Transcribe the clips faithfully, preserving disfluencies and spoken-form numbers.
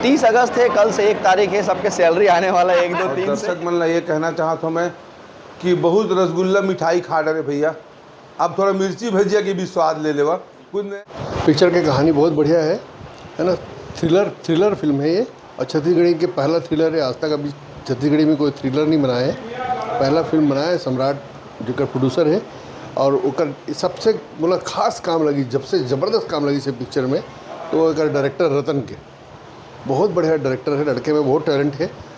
तीस अगस्त है, कल से एक तारीख है, सबके सैलरी आने वाला है एक दो और तीन से। दर्शक मन ला ये कहना चाहत हूँ मैं कि बहुत रसगुल्ला मिठाई खा डरे भैया, अब थोड़ा मिर्ची भजिया के भी स्वाद ले लेवा। कुछ नहीं। पिक्चर की कहानी बहुत बढ़िया है, है ना? थ्रिलर, थ्रिलर फिल्म है ये। और छत्तीसगढ़ी के पहला थ्रिलर है, आज तक अभी छत्तीसगढ़ी में कोई थ्रिलर नहीं बनाया है। पहला फिल्म बनाया है सम्राट, जो प्रोड्यूसर है, और ओकर सबसे, मतलब, खास काम लगी, जब से ज़बरदस्त काम लगी से पिक्चर में, तो वो एकर डायरेक्टर रतन के बहुत बढ़िया डायरेक्टर है, लड़के में बहुत टैलेंट है।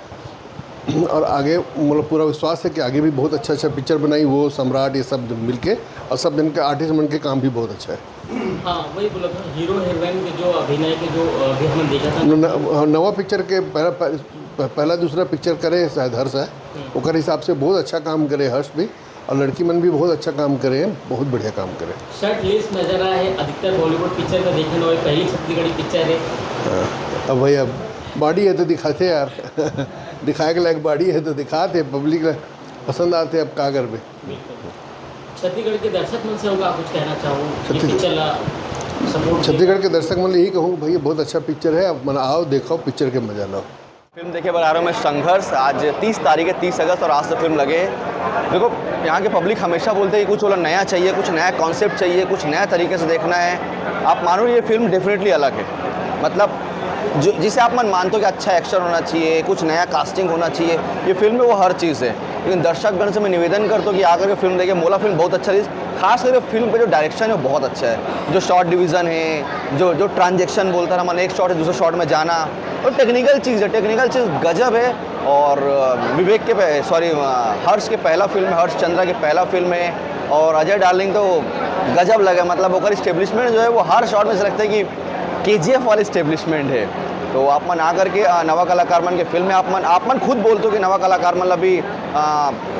और आगे, मतलब, पूरा विश्वास है कि आगे भी बहुत अच्छा अच्छा पिक्चर बनाई, वो सम्राट, ये सब मिलके, और सब जन के आर्टिस्ट मन के काम भी बहुत अच्छा है। हाँ, वही बोला था, हीरो हीरोइन के जो अभिनय के जो अभी हमन देखा था। न, न, नवा पिक्चर के पहला, पह- पहला दूसरा पिक्चर करे शायद हर्ष है, ओकर हिसाब से बहुत अच्छा काम करे हर्ष भी, और लड़की मन भी बहुत अच्छा काम करे हैं, बहुत बढ़िया काम करे। शर्ट लेस नजर आए हैं अधिकतर बॉलीवुड पिक्चर में, देखे ना, पहली छत्तीसगढ़ी पिक्चर है। हाँ, अब भाई, अब बॉडी है तो दिखाते यार। दिखाए के लायक बॉडी है तो दिखाते, पब्लिक पसंद आते, अब का करबे। छत्तीसगढ़ के दर्शक मन से होगा कुछ कहना चाहूँ, ये छत्तीस- पिक्चर ला सपोर्ट। छत्तीसगढ़ के दर्शक मन ले यही कहूँ, भैया, बहुत अच्छा पिक्चर है, आप मन आओ, देखो, पिक्चर के मजा लो। फिल्म देखे बर आ रहे हो, मैं संघर्ष। आज तीस तारीख है, तीस अगस्त, और आज से फिल्म लगे है। देखो, यहाँ के पब्लिक हमेशा बोलते हैं कि कुछ बोला नया चाहिए, कुछ नया कॉन्सेप्ट चाहिए, कुछ नया तरीके से देखना है। आप मानो, ये फिल्म डेफिनेटली अलग है। मतलब, जो जिसे आप मन मानते हो कि अच्छा एक्शन होना चाहिए, कुछ नया कास्टिंग होना चाहिए, ये फिल्म में वो हर चीज़ है। लेकिन दर्शकगण से मैं निवेदन करता हूँ कि आकर के फिल्म देखें। मोला फिल्म बहुत अच्छा लगी, खास करके फिल्म का जो डायरेक्शन है वो बहुत अच्छा है। जो शॉट डिवीज़न है, जो जो ट्रांजेक्शन बोलता है ना, मन एक शॉट से दूसरे शॉट में जाना, और टेक्निकल चीज़ है, टेक्निकल चीज़ गजब है। और अ, विवेक के पे सॉरी, हर्ष के पहला फिल्म है, हर्ष चंद्रा के पहला फिल्म है। और अजय डार्लिंग तो गजब लगे, मतलब, ओकर इस्टेब्लिशमेंट जो है वो हर शॉट में से लगता है कि केजीएफ वाली इस्टेब्लिशमेंट है। तो आप मन आ करके, अ, नवा कलाकार मन के फिल्म है, आप मन आप मन खुद बोलते हो कि नवा कलाकार मन ला भी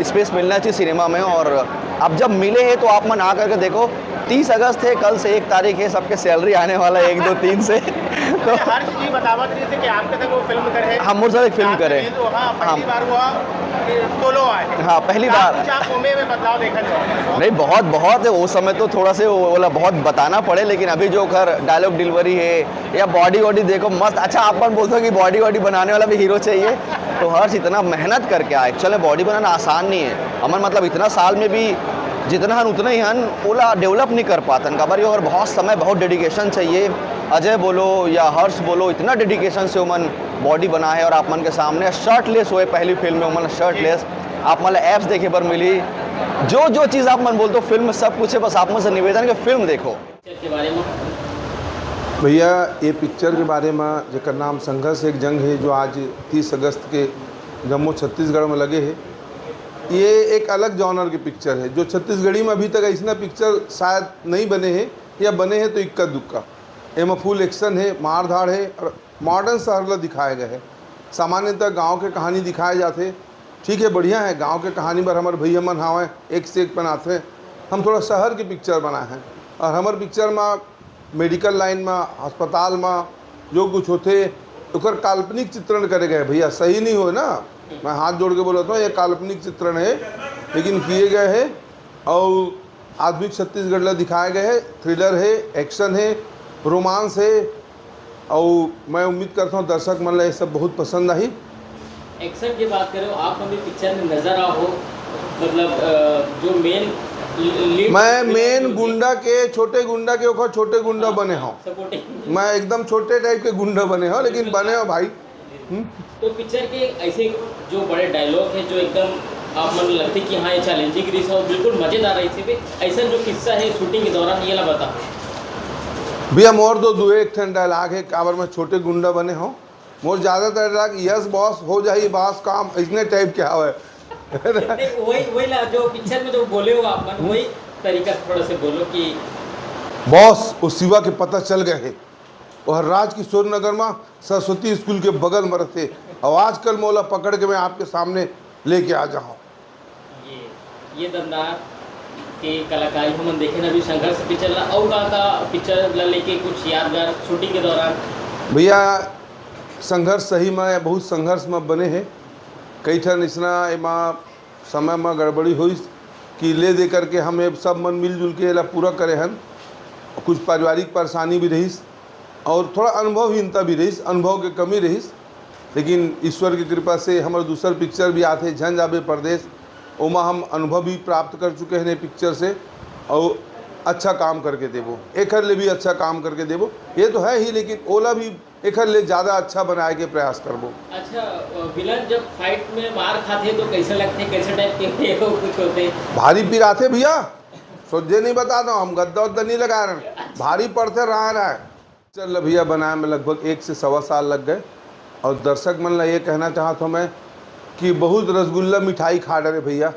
स्पेस मिलना चाहिए सिनेमा में। और अब जब मिले हैं तो आप मन आ करके देखो, तीस अगस्त है, कल से एक तारीख है, सबके सैलरी आने वाला है एक दो तीन से। तो हर्ष जी बतावत रहे थे कि आपके संग वो फिल्म करे हैं। हम मोर साथ एक फिल्म करे। तो हाँ, पहली हम- बार हुआ कि सोलो आए। हाँ, पहली क्या बार। कुछ आप ओमे में बदलाव देखा जाए? नहीं, बहुत बहुत है, उस समय तो थोड़ा से वो बोला बहुत बताना पड़े, लेकिन अभी जो कर डायलॉग डिलीवरी है या बॉडी वॉडी देखो मस्त। अच्छा, आप मन बोलते हो कि बॉडी वॉडी बनाने वाला भी हीरो चाहिए, तो हर्ष इतना मेहनत करके आए। एक्चुअल में बॉडी बनाना आसान नहीं है। हमन, मतलब, इतना साल में भी जितना हन उतना ही हन, ओला डेवलप नहीं कर पातन, काबर कि ओकर बहुत समय, बहुत डेडिकेशन चाहिए। अजय बोलो या हर्ष बोलो, इतना डेडिकेशन से ओमन बॉडी बनाए और आप मन के सामने शर्टलेस हुए, पहली फिल्म में ओमन शर्टलेस। आप मन ला एब्स देखे बर मिली, जो जो चीज़ आप मन बोलते हो फिल्म में सब कुछ है। बस आप मन से निवेदन है कि फिल्म देखो। पिक्चर के बारे में भैया, ये पिक्चर के बारे में, जेकर नाम संघर्ष एक जंग है, जो आज तीस अगस्त के जम्मो छत्तीसगढ़ में लगे है, ये एक अलग जॉनर के पिक्चर है, जो छत्तीसगढ़ी में अभी तक ऐसना पिक्चर शायद नहीं बने हैं, या बने हैं तो इक्का दुक्का। एमा फुल एक्शन है, मारधाड़ है, और मॉडर्न शहर ला दिखाया गया है। सामान्यतः गांव के कहानी दिखाए जाते, ठीक है, बढ़िया है, गांव के कहानी बर हमर भैया मन हावय, एक से एक बनाथे। हम थोड़ा शहर के पिक्चर बनाए हैं, और हमर पिक्चर में मेडिकल लाइन में, अस्पताल में जो कुछ होथे, ओकर काल्पनिक चित्रण करे गए भैया, सही नहीं होय ना। मैं हाथ जोड़ के बोलत हूँ, ये काल्पनिक चित्रण है, लेकिन किए गए है। और आधुनिक छत्तीसगढ़ ला दिखाए गए है, थ्रिलर है, एक्शन है, रोमांस है। और मैं उम्मीद करता हूँ दर्शक मन ला ये सब बहुत पसंद आही। एक्शन की बात करें, आप हमें पिक्चर में नजर आओ, मतलब, अ, जो मेन लीड मैं मेन गुंडा के, छोटे गुंडा के ओखर छोटे गुंडा बने हूँ। सपोर्टिंग। मैं एकदम छोटे टाइप के गुंडा बने हूँ, लेकिन बने हूँ भाई। हम्म। तो पिक्चर के ऐसे जो बड़े डायलॉग है, जो एकदम आप मन लगते कि हाँ, ये चैलेंजिंग रही और बिल्कुल मजेदार रही थी, ऐसा जो किस्सा है शूटिंग के दौरान, ये ला बता। भैया, मोर दो दुए एक ठन डायलॉग है, काबर मैं छोटे गुंडा बने हूँ। मोर ज्यादातर डायलॉग, "यस बॉस, हो जाही बॉस काम", इसने टाइप के हवे। नहीं, वही वही ला जो पिक्चर में जो बोले हो आप मन, वही तरीका से थोड़ा से बोलो कि बॉस, वो शिवा के पता चल गए है, वो हर राज किशोर नगर में सरस्वती स्कूल के बगल में रहते, और आजकल मोला पकड़ के मैं आपके सामने लेके आ जाऊँ। ये ये दमदार के कलाकारी हमन देखे ना अभी संघर्ष पिक्चर ला, और का का पिक्चर ला लेके कुछ यादगार शूटिंग के दौरान? भैया, संघर्ष सही में बहुत संघर्ष में बने हैं। कई ठन इसना एमा समय में गड़बड़ी होइस कि ले दे करके हम ये सब मन मिलजुल के एला पूरा करे हन। कुछ पारिवारिक परेशानी भी रहीस, और थोड़ा अनुभवहीनता भी रहिस, अनुभव के कमी रहिस, लेकिन ईश्वर के कृपा से हमर दूसर पिक्चर भी आथे, झन जाबे परदेस, ओमा हम अनुभव भी प्राप्त कर चुके हैं पिक्चर से, और अच्छा काम करके देबो, एखर ले भी अच्छा काम करके देबो। ये तो है ही, लेकिन ओला भी एखर ले ज़्यादा अच्छा बनाए के प्रयास करबो। अच्छा, विलन जब फाइट में मार खाथे तो कैसे लगथे, कैसे टाइप के वो कुछ होथे? भारी पिराथे भैया, सोझे नहीं बता दो, हम गद्दा उद्दा नहीं लगा रहे, भारी पड़थे रहा है। चल भैया, बनाए में लगभग एक से सवा साल लग गए, और दर्शक मन ला ये कहना चाहत हूँ मैं कि बहुत रसगुल्ला मिठाई खा डरे भैया,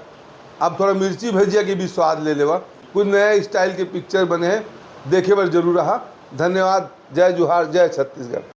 अब थोड़ा मिर्ची भजिया के भी स्वाद ले लेवा। कुछ नया स्टाइल के पिक्चर बने हैं, देखे बर जरूर रहा। धन्यवाद। जय जोहार, जय छत्तीसगढ़।